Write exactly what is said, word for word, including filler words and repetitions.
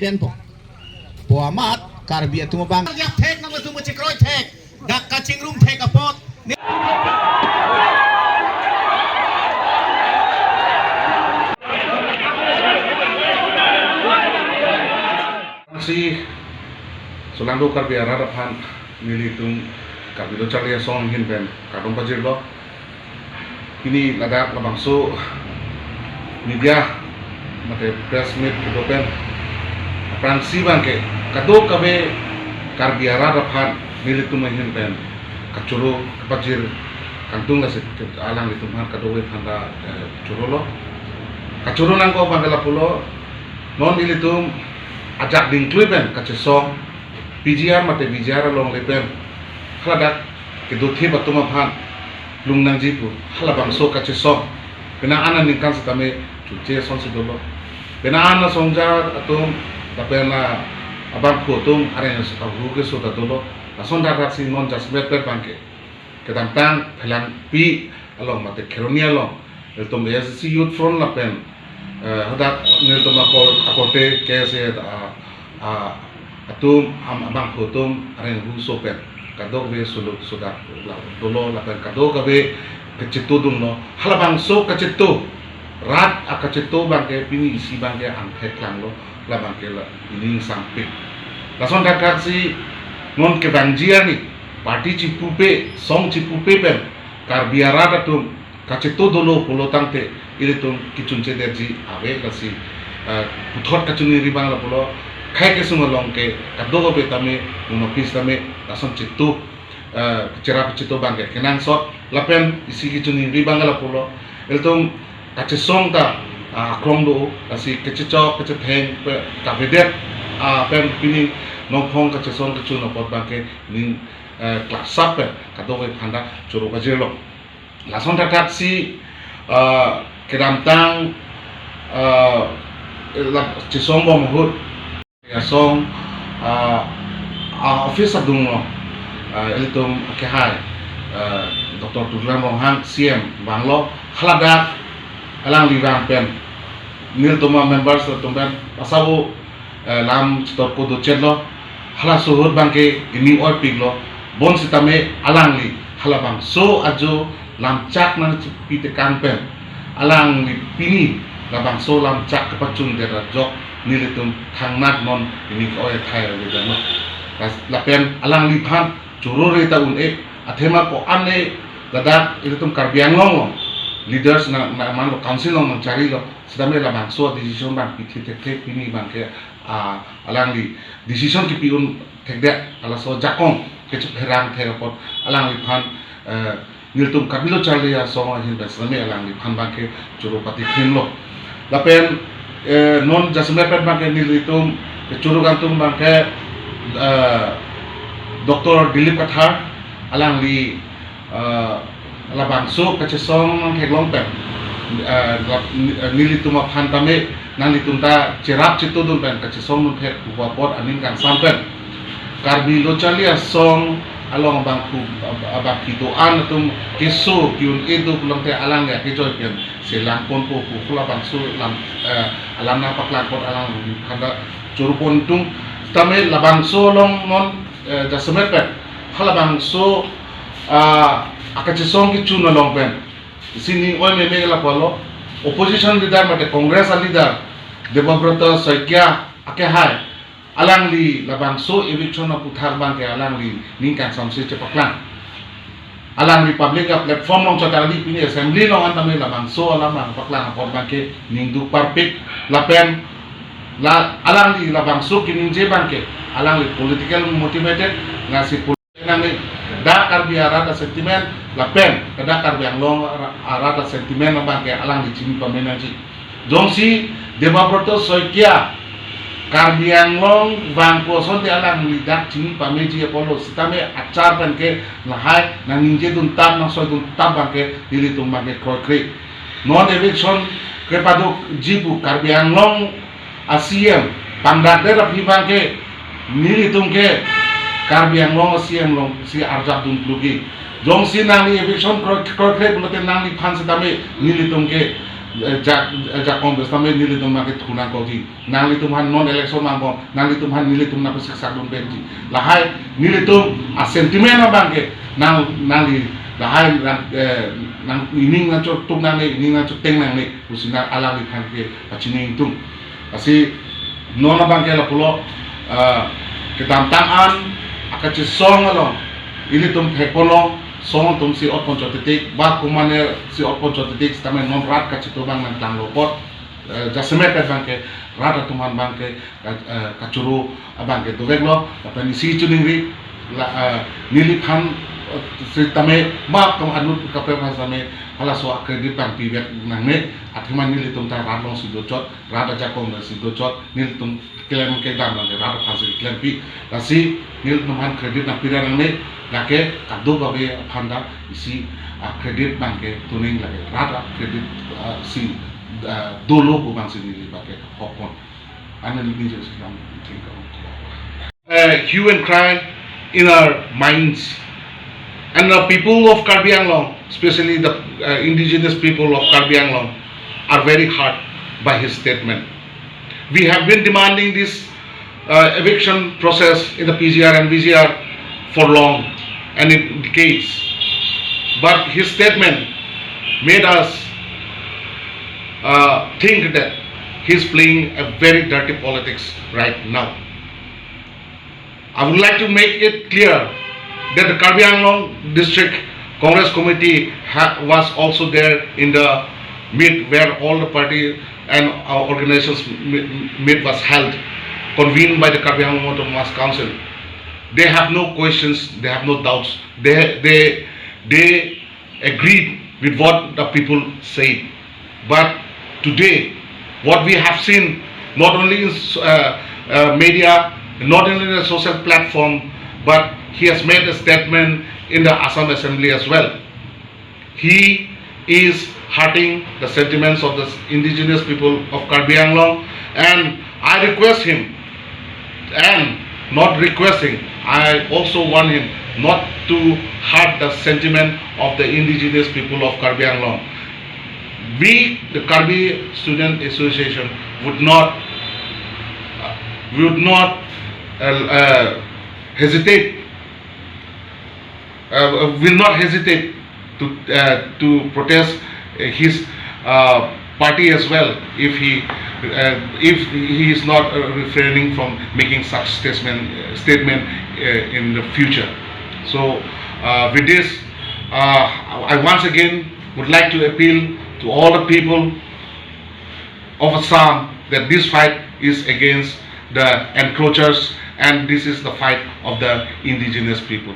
Tenpo. Po amat Karbi atum abang. Yak thek nang atum chekroi thek. Dak kachingrum thek apot. Si solangdo Karbi arat aphan nelitum Karbi Lo Charli Asong ahin pen kardom pajirlo. Pini ladak labangso media mate press meet kedo pen aphrangsi abangke kadokave Karbi arat aphan nelitum ahin pen kachoro kepajir kangtung lasi alanglitum aphan kadokave aphan ta, eh, chorolo. Kachoro nangkok abangke lapulo, non ilitum ajak dingklui pen kachesong P G R mate V G R along le pen haladak kedothip atum aphan lung nangji pu halabangso kachesong. Penang an aningkan setame chuche asonsi dolo. Penang an asongja atum lapen la abangphu atum areng ahu keso ta dolo. Lason dak dak si non jasemet pet abangke kedamtang Phelangpi along mate Kheroni along ilitum A S D C Youth Front lapen, eh, hadak nelitum akor akorte K S A, ah, ah, atum am-, abangphu atum areng ahu so pen kadokave suluk sudak la dolo lapen kadokave kachito dunlo. Halabangso kachito, rat akachito abangke pini isi abangke angthek klanglo, labangke la ining sampik. Lason dak dak si non kevangji arni party chipupe, song chipupe pen Karbi arat atum kachito dolo pulo tangte ilitum kechunchedetji ave lasi, eh, puthot kachiningri abang lapulo, khei kesung along ke kadokave tame, non office tame lason chito, eh, cherap chito abangke kenangsot lapen isi kechiningri abang lapulo, ilitum kachesong ta, ah, akrong do, lasi kachechok kachetheng pe kavedet, ah, pen pini nongkhong kachesong kachun apot abangke ning, eh, klasap pen kadokave aphan ta choro pajirlo. Lason dak dak si, ah, kedamtang, ah, la chesong bom ahut asong, ah, ah, office adung lo, ah, ilitum akehai, ah, Doctor Tuliram Ronghang C M vanglo, haladak alangli vang pen nelitum amembers atum pen pasabo, eh, lam chitor kodo chetlo, halaso ahut abangke ining oipiklo, bonsitame alangli halabangso ajo lamchak nangchipi tekang pen alangli pini labangso lamchak kepachundet ajok nelitum thangnat non ining oi thai ave dano. Las-, lapen alangliphan choro re ta un-e, athema ko-an le ladak ilitum Karbi Anglong along leaders na, na manlo council along nangcharilo, setame labangso decision abang pithi thekthe pini abangke, ah, alangli decision kipi un thekdet, halaso ajakong kechepherang thek apot alangliphan, eh, nelitum Karbi Lo Charli Asong ahin pen setame alangliphan abangke choro pati krimlo. Lapen, eh, non jasemet pen abangke nelitum kechoro kangtung abangke, eh, Doctor Dilip Kathar alangli, eh, labangso kachesong nangtheklong pen, eh, lap-, nelitum aphan tame nanglitum ta cherap chito dun pen kachesong dun thek pu apot aning kangsam pen Karbi Lo Charli Asong along abangphu, abangphi do-an atum keso ki-un-e do pulote alangli akejoi pen selang ponpo pu halabangso lam, eh, alam nangpaklang apot alangliphan ta choro pon tung tame labangso along non, eh, jasemet pen halabangso, ah, akachesong kechun along pen isi ning oi meme ke lapulo, opposition leader mate Congress a leader Debabrata Saikia akehai alangli labangso eviction aputhak abangke alangli ning kangsam si chepaklang. Alangli public a platform along chot kali, pini assembly along an tame labangso alam nangpaklang apot abangke ning duk parpik lapen la alangli labangso keningje abangke alangli political motivated, lasi pol-, nangli dak Karbi arat a sentiment lapen dak Karbi Anglong ara-, arat a sentiment abangke alangli chini pame nangji. Jongsi Debabrata Saikia Karbi Anglong vang pu asonte alangli dak chini pameji apotlo, sitame achar pen ke lahai nangningje dun tap, nangsoi dun tap abangke nelitum abangke kroikre. Non eviction kepadukji pu Karbi Anglong a C M pangdakdet aphi abangke nelitum ke Karbi Anglong a C M along si arjap dun klugi. Jongsi nangli eviction kroi, kroikre pulote nangliphan sitame nelitum ke eh, jak, eh, jakong bes tame nelitum abangke thu nangkokji. Nanglitum aphan non election mangbom, nanglitum aphan nelitum nangpasiksakdun bekji. Lahai nelitum a-sentiment abangke nang, nangli lahai nang, eh, nang ining nangchotuk nangne, ining nangchoteng nangne pusi nang alangliphan ke pachini ingtung. Lasi non abangke lapulo, eh, kedamtang an akachesong along ilitum thekponlong, song atum si otpon chotitik, ba komatne si otpon chotitik, sitame non rat kachetu abang nangklanglo apot, eh, jasemet abangke rat atum aphan abangke, eh, kachoro abangke doveklo, lapen isi choningri, la, eh, neliphan, eh, sitame ba tum anut kaprek aphan sitame halaso a-credit abang pivek nangne, athema nelitum ta rat alongsi dochot, rat ajakong si dochot, nelitum klem kedam abangke rat aphansi klempi. Lasi nelitum aphan credit nangpira nangne, lake kadokave aphan ta isi a-credit abangke tuning lake rat a-credit, ah, si, ah, dolo pu abangsi neli abangke hokpon. Ane neli jeng si lam tingkang. A hue and cry in our minds. And the people of Karbi Anglong, especially the, uh, indigenous people of Karbi Anglong, are very hurt by his statement. We have been demanding this, uh, eviction process in the P G R and V G R for long and in decades. But his statement made us, uh, think that he's playing a very dirty politics right now. I would like to make it clear that the Karbi Anglong District Congress Committee ha-, was also there in the meet where all the party and our organizations meet, meet was held, convened by the Karbi Anglong Autonomous Council. They have no questions, they have no doubts. They, they, they agreed with what the people said. But today, what we have seen, not only in, uh, uh, media, not only in the social platform, but he has made a statement in the Assam Assembly as well. He is hurting the sentiments of the indigenous people of Karbi Anglong, and I request him, and not requesting, I also want him not to hurt the sentiment of the indigenous people of Karbi Anglong. We, the Karbi Student Association, would not, uh, would not, uh, uh, hesitate, uh, will not hesitate to, uh, to protest, uh, his, uh, party as well if he, uh, if he is not, uh, refraining from making such statement, uh, statement, uh, in the future. So, uh, with this, uh, I once again would like to appeal to all the people of Assam that this fight is against the encroachers and this is the fight of the indigenous people.